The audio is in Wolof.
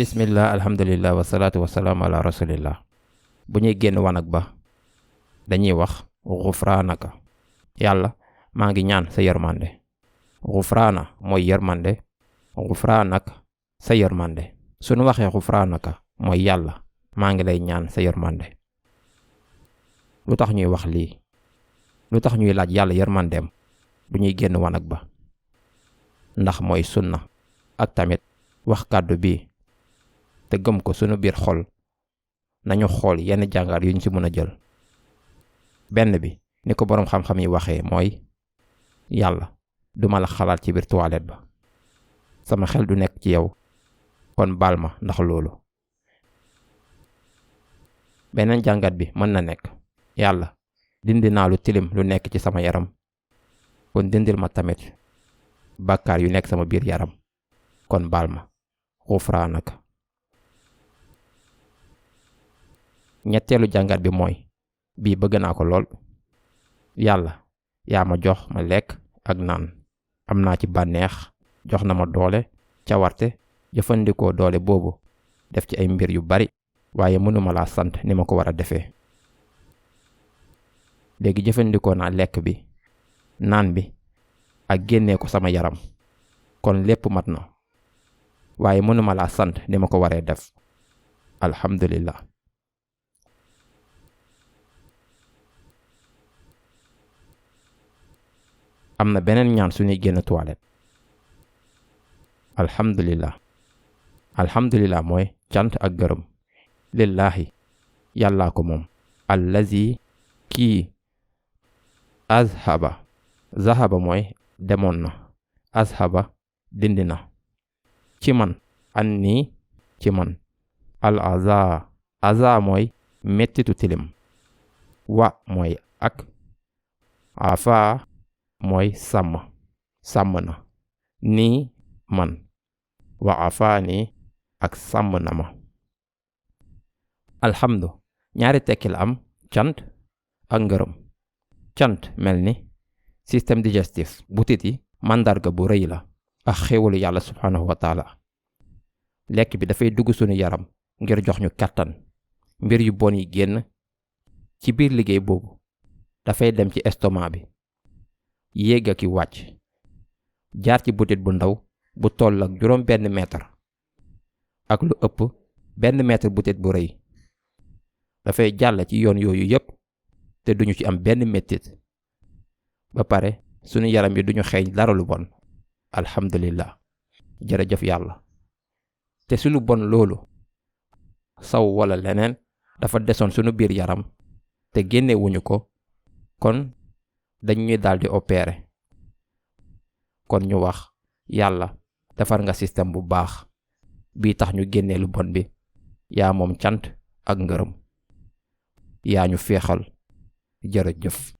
bismillah alhamdulillah wasalaatu wasalaamu ala rasulillah. bu ñuy génn wanag ba dañuy wax xufraanaka. yàlla maa ngi ñaan sa yërmande. xufraana mooy yërmande, xufraanak sa yërmande. suñu waxee xufraanaka mooy yàlla maa ngi lay ñaan sa yërmande. lu tax ñuy wax lii? lu tax ñuy laaj yàlla yërmandeem bu ñuy génn wanag ba? ndax mooy sunna ak tamit wax kàddu bi te gëm ko sunu biir xol. nañu xool yenn jàngat yuñ ci mën a jël. benn bi ni ko boroom xam-xam yi waxee mooy yàlla duma la xalaat ci biir toilette ba, sama xel du nekk ci yow, kon baal ma ndax loolu. beneen jàngat bi mën na nekk yàlla dindi naa lu tilim lu nekk ci sama yaram, kon dindil ma tamit bàkkaar yu nekk sama biir yaram, kon baal ma. xufraanaka. ñetteelu jàngat bi mooy bii bëgg naa ko lool. yàlla yaa ma jox ma lekk ak naan, am naa ci bànneex, jox na ma doole, cawarte, jëfandikoo doole boobu def ci ay mbir yu bari, waaye mënuma laa sant ni ma ko war a defee. léegi jëfandikoo naa lekk bi, naan bi ak génnee ko sama yaram, kon lépp mat na, waaye mënuma laa sant ni ma ko waree def. alhamdulillah. am na beneen ñaan suñuy génn toilette. alhamdulillah. alhamdulillah mooy cant ak gërëm. lillaahi yàllaa ko moom. allazi kii azhaba. zahaba mooy demoon na. azhaba dindi na. ci man anni ci man. al aza. aza mooy mettitu tilim. wa mooy ak. afa mooy sàmm na. nii man. wa afaani ak sàmm na ma. alhamdu ñaari tekki la am, cant ak ngërëm. cant mel ni système digestif butit yi màndarga bu rëy la ak xéewalu yàlla subhanahu wa taala. lekk bi dafay dugg sunu yaram ngir jox ñu kàttan. mbir yu bon yi génn. ci biir liggéey boobu dafay dem ci estomac bi, yéeg ak i wàcc, jaar ci butit bu ndaw bu toll ak 1 mètre ak lu ëpp 1 mètre butit bu rëy. dafay jàll ci yoon yooyu yépp te duñu ci am benn mettit. ba pare sunu yaram yi duñu xeeñ dara lu bon. alhamdulillah. jërëjëf yàlla. te sunu bon loolu saw wala leneen dafa desoon sunu biir yaram te génnewuñu ko, kon dañuy daldi opérer. kon ñu wax yàlla defar nga système bu baax bii tax ñu génnee lu bon bi. yaa moom cant ak ngërëm. yaa ñu féexal. jërëjëf.